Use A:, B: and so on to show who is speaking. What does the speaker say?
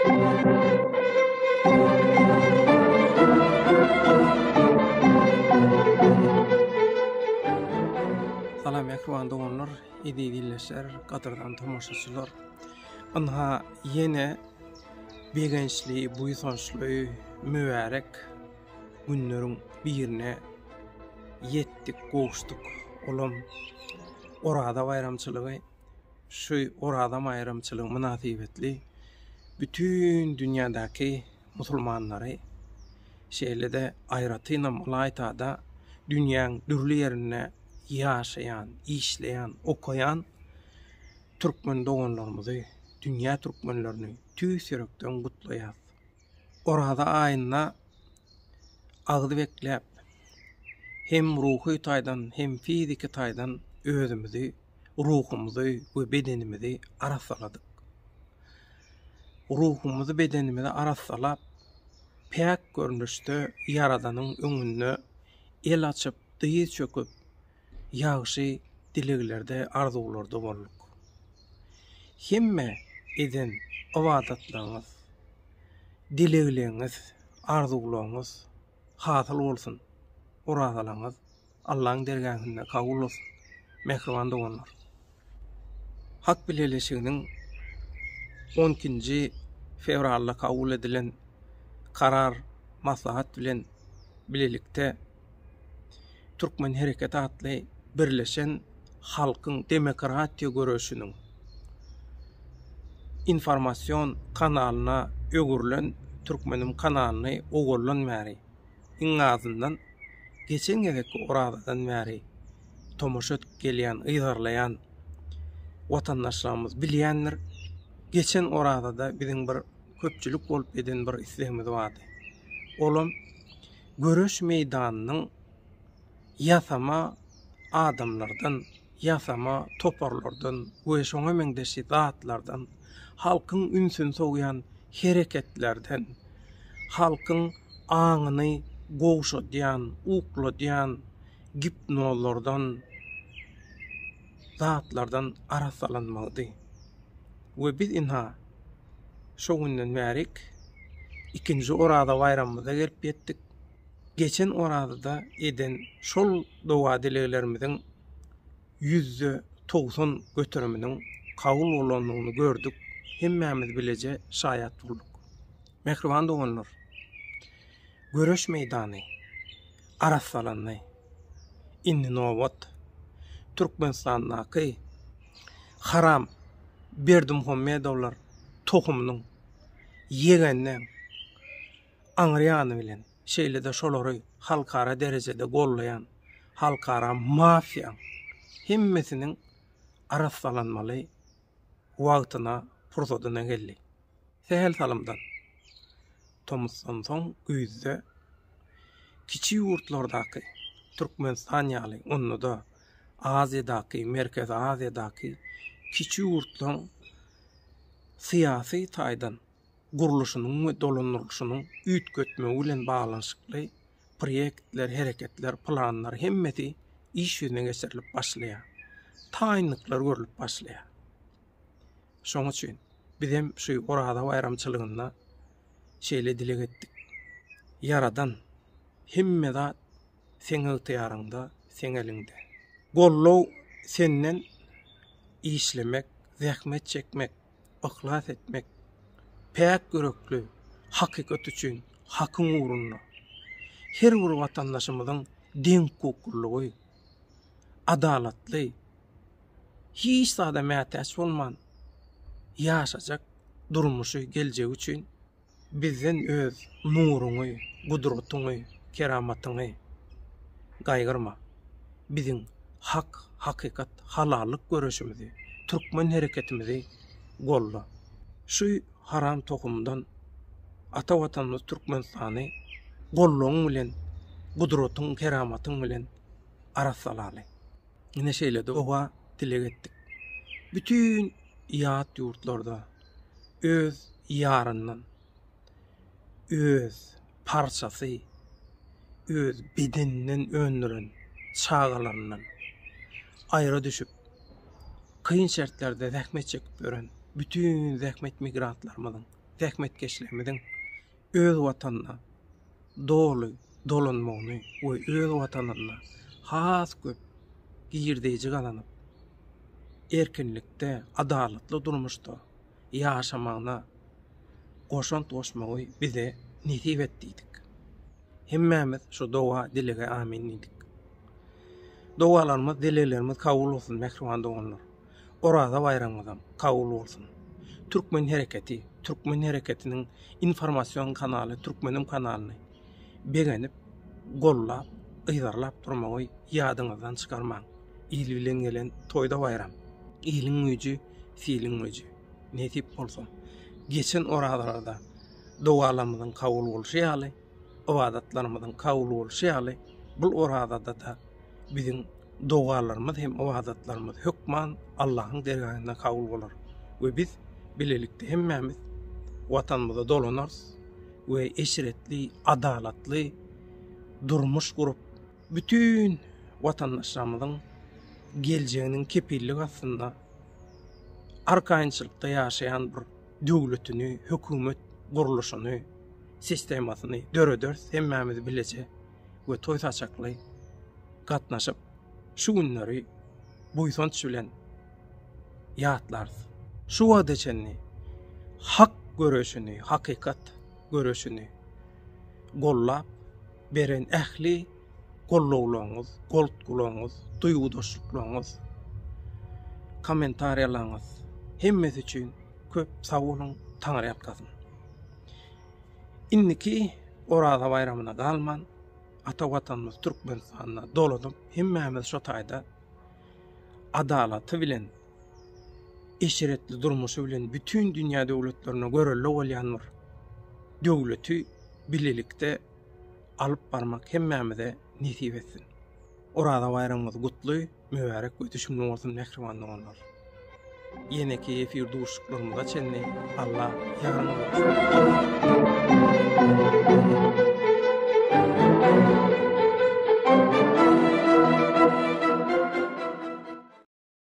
A: Salam mähriban doganlar, eziz ildeşler, gadyrdan tomaşaçylar. Ynha ýene begençli, buýsançly, mübärek günleriň birine ýetdik, gowuşdyk. Olam Oraza baýramçylygy. Şu Oraza baýramçylygy mynasybetli bütin dünýädäki musulmanlary, şeýle-de aýratynam ylaýta-da dünýäň dürli ýerinde ýaşaýan, işleýän, okaýan türkmen doganlarymyzy, dünýä türkmenlerini tüýs ýürekden gutlaýas. Oraza aýynda agyz bekläp, hem ruhy taýdan, hem fiziki taýdan özümizi ruhumyzy we bedenimizi arassaladyk. Ruhumyzy, bedenimizi arassalap, päk görnüşde Ýaradanyň öňünde el açyp, dyz çöküp, ýagşy dileglerde, arzuwlarda bolduk. Hemme eden ybadatlaryňyz, dilegleriňiz, arzuwlaryňyz hasyl bolsun, orazalaryňyz Allaň dergähinde kabul bolsun, mähriban doganlar! Hak bileleşiginiň on ikinji fewralda kabul edilen karar maslahat bilen bilelikde Türkmen hereketi atly birleşen halkyň demokratiýa göreşiniň informasion kanalyna öwrülen Türkmenim kanalyny owaldan bäri iň azyndan geçen gezekki orazadan bäri tomaşa edip gelýän, yzarlaýan watandaşlarymyz bilýändir. Geçen orazada biziň bir köpçülik bolup eden bir islegimiz bardy. Olam göreş meýdanynyň ýasama adamlardan, ýasama toparlardan we şoňa meňzeş zatlardan, halkyň ünsüni sowýan hereketlerden, halkyň aňyny gowşadýan, ukladýan gipnozlardan, zatlardan arassalanmagydy. We biz ynha, şo günden bärik ikinji Oraza baýramymyza gelip ýetdik. Geçen Orazada eden şol doga-dileglerimiziň 90% göteriminiň kabul bolandygyny gördük, hemmämiz bileje şaýat bolduk. Mähriban doganlar, göreş meýdany arassalandy. Indi nobat Türkmenistandaky haram Berdimuhamedowlar tohumynyň ýegenleň aňry ýany bilen, şeýle-de şolary halkara derejede gollaýan halkara mafiýaň hemmesiniň arassalanmaly wagtyna, pursadyna geldi. Sähel salymdan, tomusdan soň güýzde kiçi ýurtlardaky, Türkmenistan ýaly, onda-da Aziýadaky, Merkezi Aziýadaky kiçi ýurtlaryň syýasy taýdan gurluşynyň we dolandyrylyşynyň üýtgetmegi bilen baglanyşykly proýektler, hereketler, planlar hemmesi iş ýüzüne geçirilip başlaýar. Taýynlyklar görlüp başlaýar. Şonuň üçin bizem şu Oraza baýramçylygynda şeýle dileg etdik. Ýaradan, hemme zat Seň ygtyýaryňda, Seň eliňde. Goldaw Senden işlemek, zähmet çekmek, yhlas etmek, päk ýürekli, hakykat üçin, hakyň ugrunda. Her bir watandaşymyzyň deňhukuklylygy, adalatly, hiç zada mätäç bolman ýaşajak durmuşy, geljegi üçin bizden öz nuruňy, gudratyňy, keramatyňy gaýgyrma. Biziň hak, hakykat, halallyk göreşimizi, türkmen hereketimizi golda. Şu haram tohumdan ata Watanymyz Türkmenistany goldawyň bilen, gudratyň, keramatyň bilen arassalaly. Ine şeýle doga dileg etdik. Bütin ýat ýurtlarda öz ýaryndan, öz parçasy, öz bedeninden öndüren çagalaryndan aýra düşüp, kyn şertlerde zähmet çekip ýören bütin zähmet migrantlarymyzyň. zähmetkeşlerimiziň öz Watanyna doly dolanmagyny we öz Watanynda has köp girdeýji gazanyp, erkinlikde, adalatly durmuşda ýaşamagyna goşant goşmagy bize nesip et diýdik. Hemmämiz şu doga dilege amin diýdik. Dogalarymyz, dileglerimiz kabul bolsun mähriban doganlar. Oraza baýramyňyzam kabul bolsun. Türkmen hereketi, Türkmen hereketiniň informasion kanaly Türkmenim kanalyny begenip, gollap, yzarlap durmagy ýadyňyzdan çykarmaň. Il bilen gelen toýda baýram. Iliň güýji, siliň güýji. Nesip bolsa, geçen orazalarda dogalarymyzyň kabul bolşy ýaly, ybadatlarymyzyň kabul bolşy ýaly, bul orazada-da biziň dogalarymyz hem ybadatlarymyz hökman Allahyň dergähinde kabul bolar we biz bilelikde hemmämiz Watanymyza dolanarys we eşretli, adalatly durmuş gurup, bütin watandaşlarymyzyň geljeginiň kepilligi astynda arkaýynçylykda ýaşaýan bir döwletini, hökümet gurluşyny, sistemasyny dörederis hemmämiz bileje we toý saçakly gatnaşyp, şu günleri buýsanç bilen ýatlarys. Şu wagta çenli hak göreşini, hakykat göreşini gollap beren ähli gollawlaryňyz, goltgularyňyz, duýgudaşlyklaryňyz, kommentariýalaryňyz hemmesi üçin köp sag boluň, Taňryýalkasyn. Indiki Oraza baýramyna galman, ata Watanymyz Türkmenistanda dolanyp, hemmämiz şo taýda adalaty bilen, eşretli durmuşy bilen bütin dünýä döwletlerine görelde bolýan bir döwleti bilelikde alyp barmak hemmämize nesip etsin. Oraza baýramyňyz gutly, mübärek we düşümli bolsun mähriban doganlar. Ýeneki efir duşuşyklarymyza çenli Alla ýaryňyz bolsun.